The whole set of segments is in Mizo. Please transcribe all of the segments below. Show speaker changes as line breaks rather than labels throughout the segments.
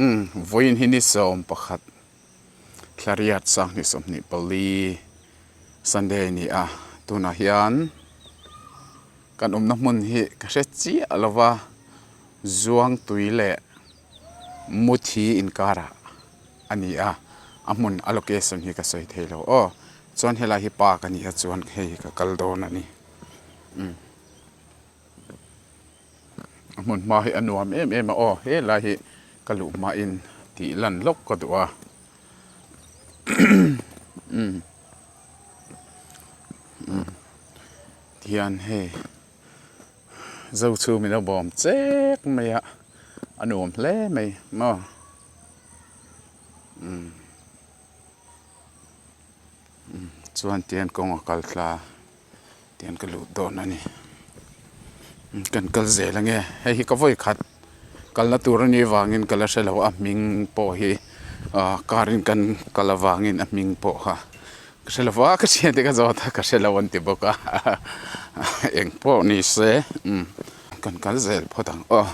Umm vawiin hi ni 11 thlariat sanghnih 24 Sunday a ni a tunah hian kan awmna hmun hi ka hre chiah lo va Zuangtui leh Muthi inkarah a ni a a hmun a location hi ka sawi thei lo aw chuan helai hi park a ni a chuan hei ka kal dawn a ni umm. A hmun hma hi a nuam em em a aw helai hi ka luh hmain tih lan lawk ka duh a umm umm tihian hei zo chhum in a bawm chek mai a a nuam hle mai maw umm chuan tihian kawng a kal thla. Tihian ka lut dawn a ni kan kal zel ange hei hi ka vawi khat kalna tur a nih vangin ka la hre lo a hming pawh hi ah car in kan kal avangin a hming pawh kha ka hre lo va ka hriat te ka zawt a ka hre lo an ti bawk a eng pawh ni se umm kan kal zel phawt ang aw.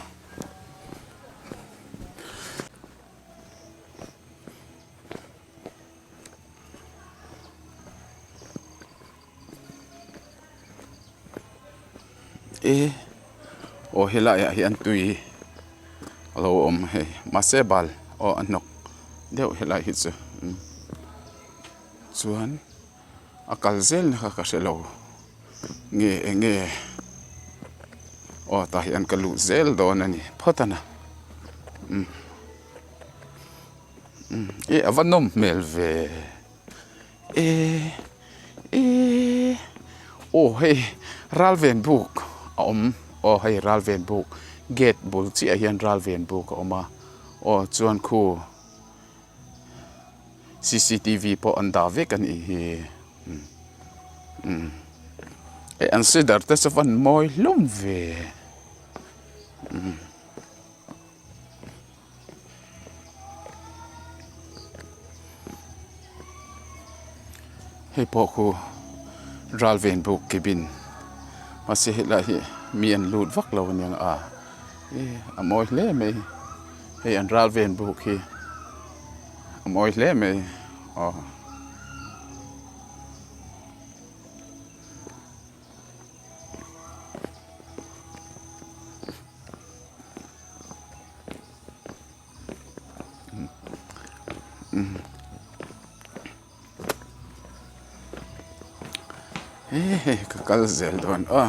E aw helai ah hian tui a lo awm hei mahse bal aw a hnawk deuh helai hi chu chuan a kal zel na kha ka hre lo nge eng nge aw tah hian ka luh zel dawn a ni phawt a na umm e a va nawm hmel ve. E e aw hei ral ven buk a awm aw hei ral ven buk gate bul chiah hian ral ven buk a awm a aw chuan khu cctv pawh an dah vek a nih hi umm eh an sider te chu van mawi hlawm ve umm. Hei pawh khu ral ven buk cabin mahse helai hi mi an lut vak lo aniang a e a mawi hle mai hei an ral ven buk hi a mawi hle mai aw. He ka kal zel dawn a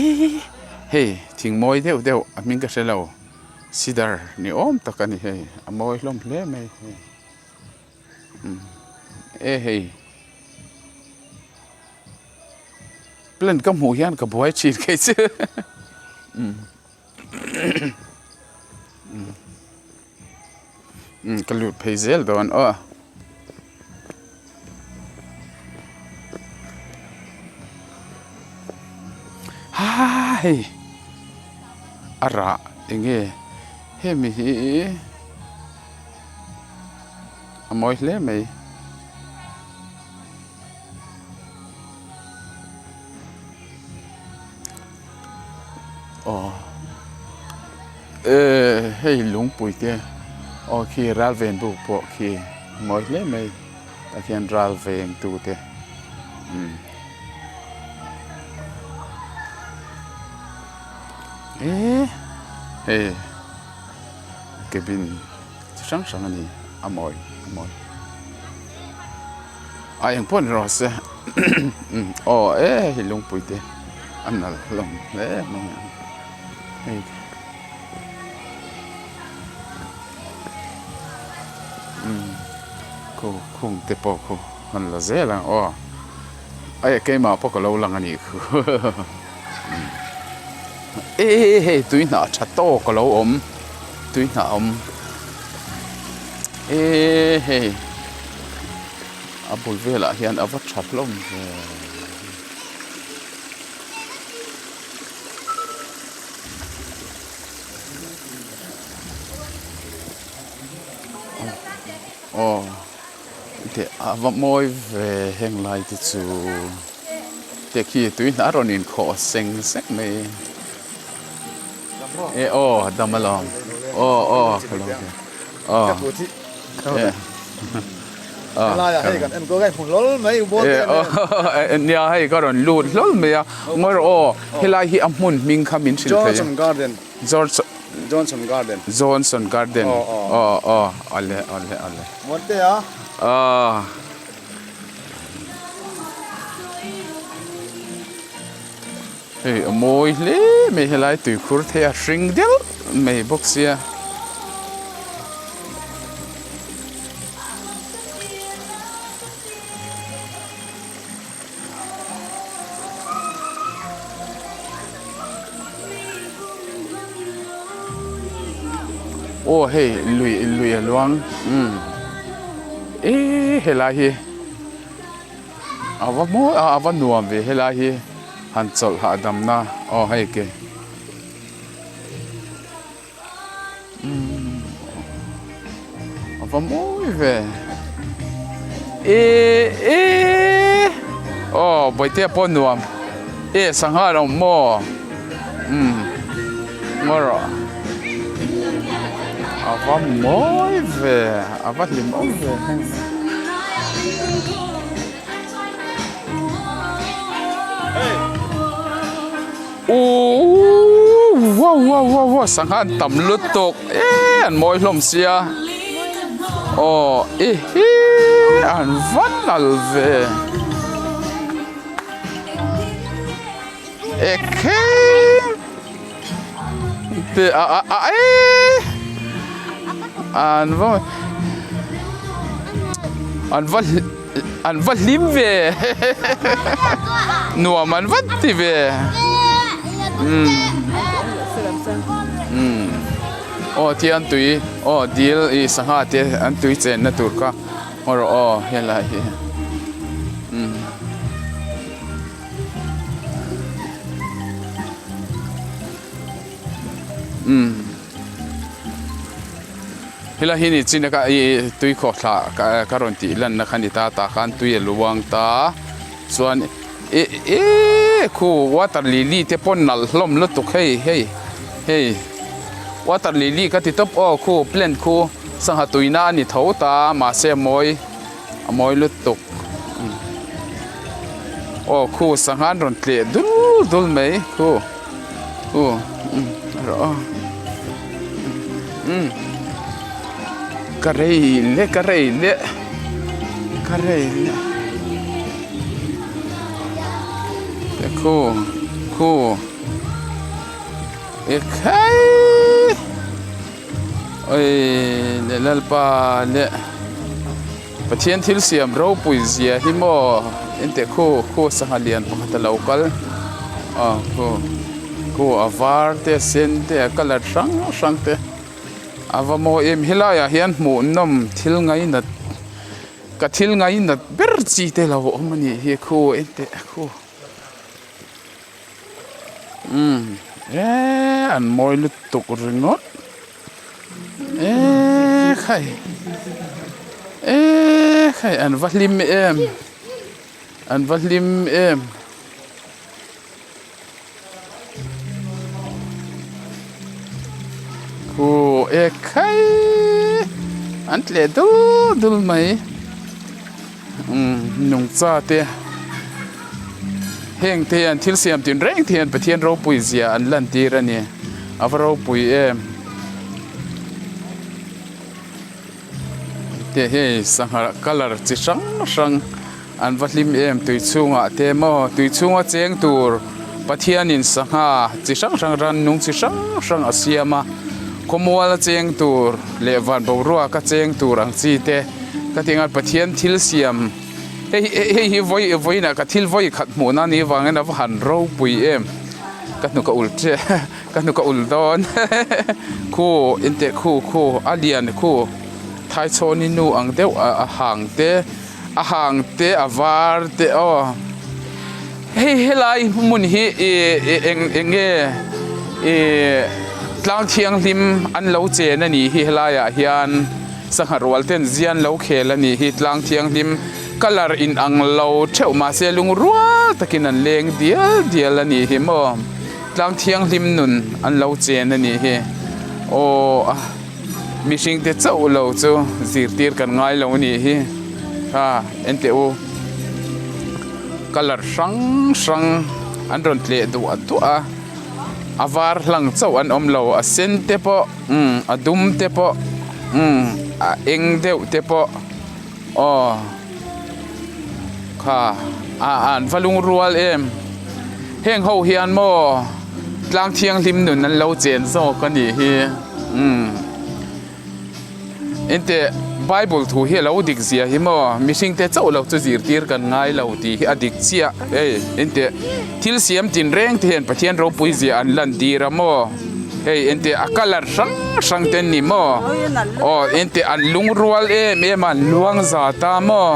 e hei thing mawi deuh deuh a hming ka hre lo cedar ni awm tak a ni hei a mawi hlawm hle mai hei. E hei plant ka hmuh hian ka buai thin kei chu umm ka lut phei zel dawn aw. Haa hei a rah eng nge hemi hi. A mawi hle mai. Aw eh hei lungpui te aw khi ral ven buk pawh khi a mawi hle mai tah khian ral veng tu te umm eh hei cabin. Chi hrang hrang a ni a mawi a mawi a eng pawh ni rawh se aw e hei lungpui te a nalh hlawm hle mai a hei umm khu khung te pawh khu han la zel ang aw a keimah pawh ka lo lang a nih khu e hei tui hnah tha tawk a lo awm. Tui hnah awm e hei a bul velah hian a va tha hlawm ve. Aw teh a va mawi ve heng lai te chu. Te khi tui hna rawn inkhawh seng seng mai. E aw dam alawm aw aw ka lo ve aw e aw nia hei ka rawn lut hlawl mai a ngawi rawh aw helai hi a hmun hming kha min hrilh thei
Johnson Garden
George
Johnson Garden
Johnson Garden aw aw awle awle awle aw. Hei a mawi hle mai helai tuikhur thei a hring deuh mai bawk sia. Aw hei lui lui a luang umm eee helai hi. A va mawi a a va nuam ve helai hi han chawlh hahdam na aw hei ke umm a va mawi ve eh eh aw bawihtea pawh nuam eh sangha an awm maw umm ngaw rawh a va mawi ve a va hlimawm ve. Ooh wow wow wow wow sangha an tam lutuk eee an mawi hlawm sia aw i hi an va nal ve ekhe te a a a eee an va an va an va hlim ve nuam an va ti ve umm umm aw thian tui aw dil ih sangha te an tui chenna tur kha ngaw rawh aw helai hi umm. Umm helai hi ni chin a ih tui khawhthla ka rawn tih lanna kha ni ta tah khan tui a luang ta chuan ih ihh khu water lily te pawh nalh hlawm lutuk hei hei hei water lily ka ti tawp aw khu plant khu sangha tuina a ni tho ta mahse a mawi. A mawi lutuk aw khu sangha an rawn tleh dul dul mai khu khu umm rawh aw umm ka rei le ka rei le ka rei le te khu khu ekhei. Oi leh lalpa leh Pathian thil siam ropui zia hi maw enteh khu khu sangha lian pakhat a lo kal aw khu khu a var te a sen te a colour hrang hrang te a va mawi em helai ah hian hmuh nawm thil ngainat ka thil ngainat ber chi te lo awm a nih hi khu enteh khu. Umm eee an mawi lutuk ringawt eee khai eee khai an va hlim em an va hlim em. Khu e khai an tleh dul dul mai umm nungcha te heng te hian thil siam tin reng te hian Pathian ropui zia an lan tir a ni a va ropui em te hei sangha colour chi hrang hrang. An va hlim em tui chhungah te maw tui chhunga cheng tur Pathianin sangha chi hrang hrang rannung chi hrang hrang a siam a khawmual a cheng tur leh van boruak a cheng tur ang chi te ka ti ang Pathian thil siam hei hei hi vawi vawiinah ka thil vawi khat hmuhna a nih avangin a va han ropui em ka hnuk a ul ṭe ka hnuk a ul dawn khu inteh khu khu a lian khu thaichhawni nu ang deuh a hang te. A hang te a var te aw hei helai hmun hi ih eng eng nge ih tlang thianghlim an lo chen a nih hi helaiah hian sangha rual ten zian lo khel a nih hi tlang thianghlim. Colour in ang lo theuh mahse lungrual takin an leng dial dial a nih hi maw tlang thianghlim nun an lo chen a nih hi aw a mihring te chauh lo chu zirtir kan ngai lo a nih hi kha enteh u colour hrang hrang an rawn tleh duah duah a a var hlang chauh an awm lo a sen te pawh umm a dum te pawh umm a eng deuh te pawh. Aw kha a an va lungrual em heng ho hian maw tlang thianghlim nun an lo chen zawk a nih hi umm engteh bible thu hi a lo dik zia hi maw mihring te chauh lo chu zirtir kan ngai lo tih hi a dik chiah hei engteh thil siam tin reng te hian Pathian ropui zia an lan tir a maw hei engteh a colour hrang hrang te an ni maw aw engteh an lungrual em em a an luang zat a maw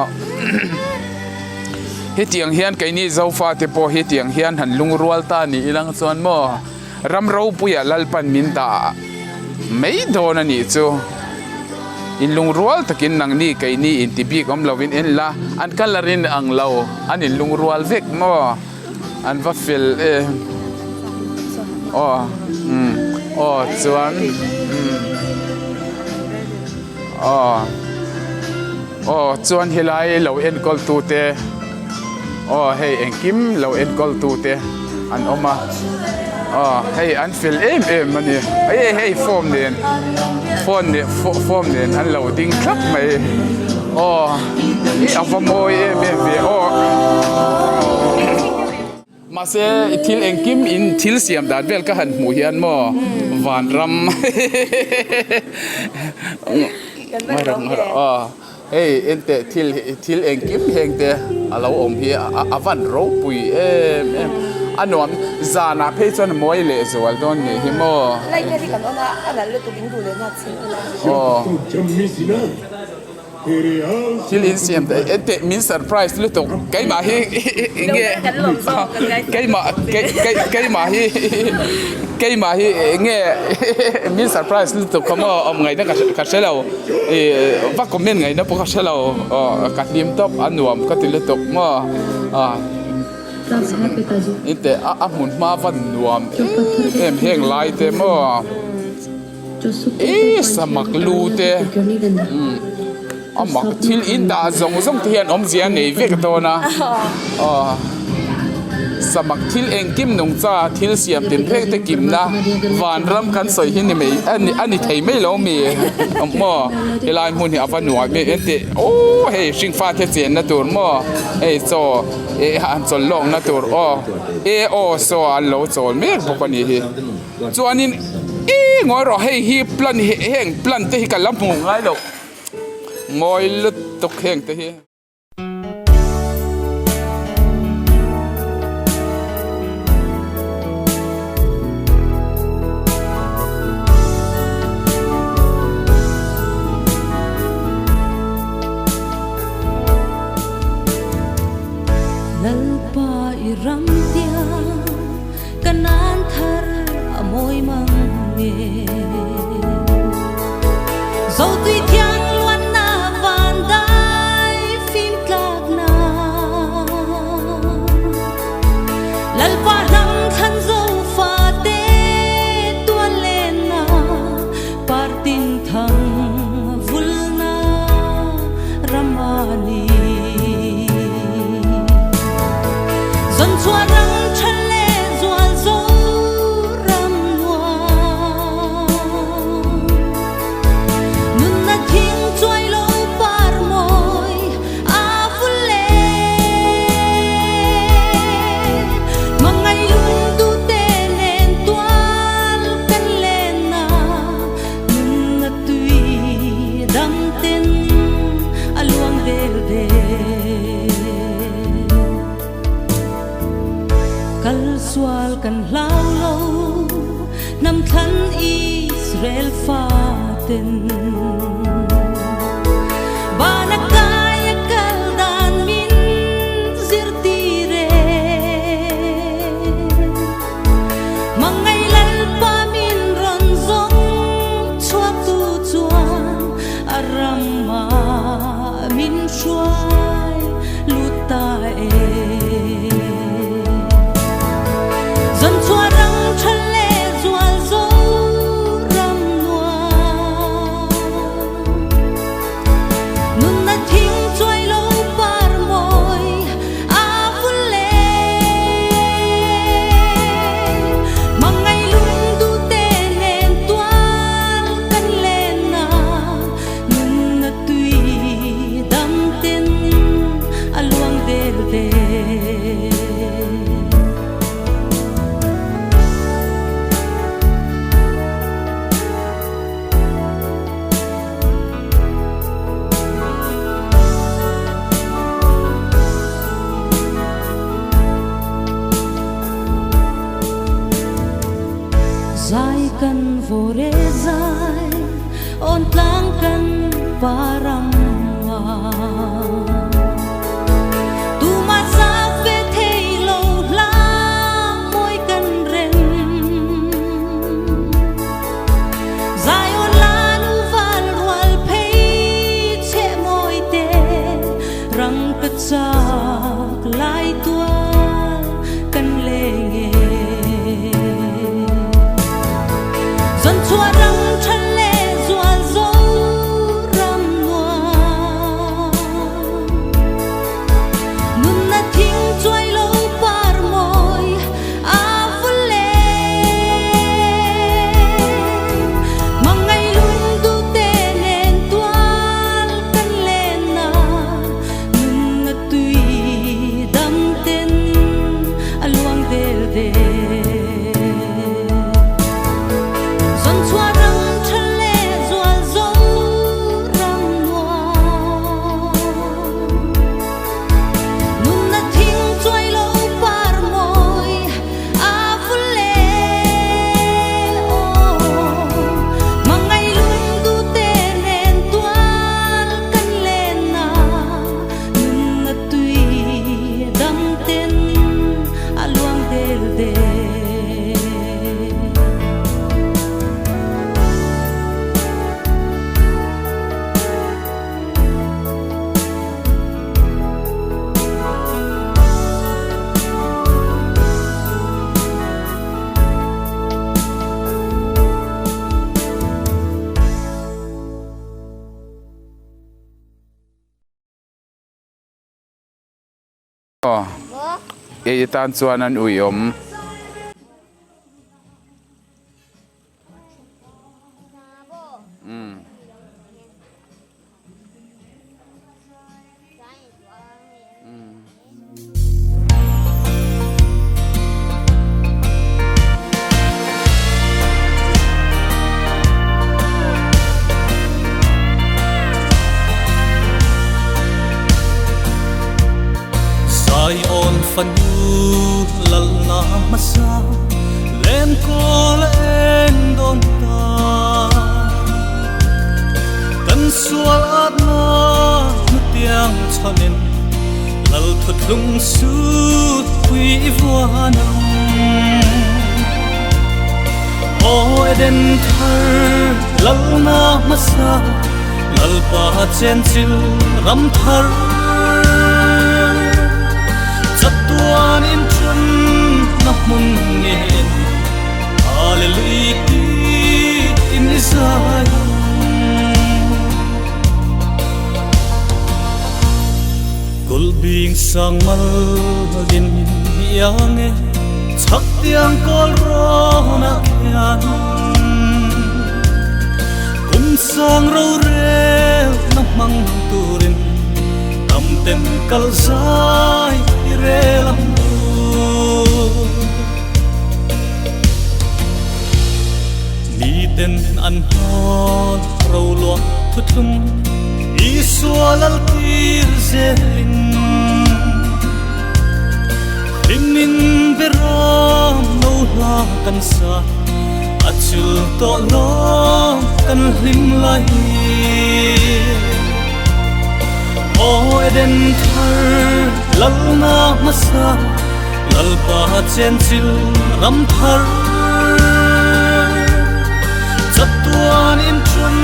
hetiang hian keini zofa te pawh hetiang hian han lungrual ta ni ilang chuan maw ram ropuiah Lalpan min dah mai dawn a nih chu in lungrual takin nangni keini inti bik awm lovin en la an colour in ang lo an in lungrual vek maw. An va fel em aw umm aw chuan umm aw aw chuan helai lo enkawl tu te aw hei engkim lo enkawl tu te an awm a aw hei an fel em em a ni hei hei form nen phone leh form nen an lo ding thlap mai aw ih a va mawi em em ve aw mahse thil engkim in thil siam dan vel ka han hmuh hian maw vanram aw. Hei enteh thil hi thil engkim heng te a lo awm hi a van ropui em em a nuam zanah phei chuan a mawi leh zual dawn nih hi maw.
Light te hi kan on a a nalh lutuk in duh leh nghak chhin ila.
Aw thil in siam te enteh min surprise lutuk keimah hi enge keimah keimah hi keimah hi enge min surprise lutuk kha maw awm ngaihna ka hre lo. Ih va comment ngaihna pawh ka hre lo aw ka hlim tawp a nuam ka ti lutuk maw ah inteh a hmun hma va nuam em em heng lai te maw ih samak lu te umm a mak thil in dah zawng zawng te hian awmzia a nei vek dawn a aw. Samak thil engkim nungcha thil siam tin phek te kimna vanram kan sawi hi ni mai a ni thei mai lo mi maw helai hmun hi a va nuam em em tih aww hei hringfa te chenna tur maw hei chaw eh han chawl lawkna tur aw e aw saw an lo chawl mek bawk a nih hi chuanin ih ngawi rawh hei hi plant heng plant te hi ka la hmu ngai loh ngawi lutuk heng te hi.
Lalpa i ram tiang ka nan thar a mawi mang nge. Zotui thiang luanna van dai fim tlakna Lalpa hnam thlan zo fate tuan lenna partin thang vulna ramani Zon chhuah ram tha le zual zo ram nuam Nunna thing chuai lo par mawi a vul le Mangai lung du te nen tual kan len na Nunna tui dam ten a luang vel ve. Kal sual kan hlau lo hnam thlan Israel faten Van a kai a kal dan min zirtir e Mangai Lalpa min rawn zawng chhuak tu chuan a ram ah min hruai. Lalpa ramah. Tumah zak ve thei lo hla mawi kan rem. Zion la nu val rual phei cheh mawi te rang ka chak lai tual kan leng e. Zawn chhuah ram tha leh zual zo ram nuam. Nunna thing chuai lo par mawi a vul e. Hmangaih lung duh te nen tual kan len a, nunna tui dam ten a luang del del. Zawn chhuah ram tha leh zual zo ram nuam. Nunna thing chuai lo par mawi a vul e. Aw, hmangaih lung duh te nen tual kan len a, nunna tui dam ten a luang del del.
I tan chuan an uiawm.
Zion fanu lalna hmasa lenkawl en dawn ta. Kan sual atna hnutiang chhanin lal thuthlung sut pui i vuan ang. Aw Eden thar lalna hmasa Lalpa chenchil ram thar. Chatuan in then na hmun ngen Hallelujah ti in i zai ang. Kulhbing sang mal din iang e chhak tiang kawl rawn ah khian kum sang rorel na hmang turin tam ten kal zai i rel ang u. Miten an hnawl ro luah thuthlung Isua lal tir zelin hlimin beram lo hla kan sa a chul tawh lawm kan hlim lai hi. Aw Eden thar lalna hmasa Lalpa chenchil ram thar chatuan in then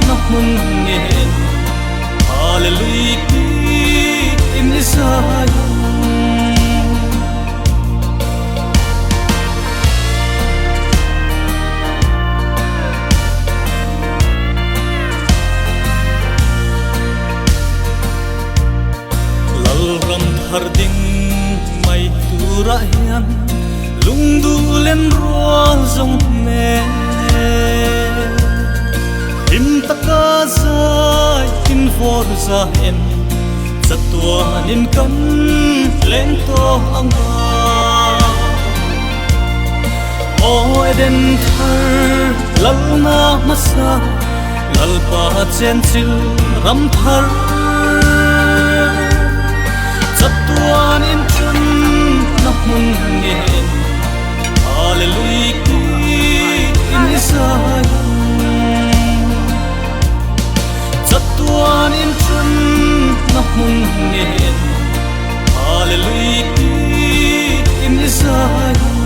na hmun ngen Hallelujah ti in i zai ang. Lalram thar ding mai turah hian lungduh len rual zawng nen hlim taka zai in vawr za en chatuanin kan leng tawh ang a. Aw Eden thar lalna hmasa Lalpa chenchil ram thar chatuan in then na hmun ngen Hallelujah ti in i zai ang. Chatuan in ṭan na hmun nen Hallelujah tiin i zai ang.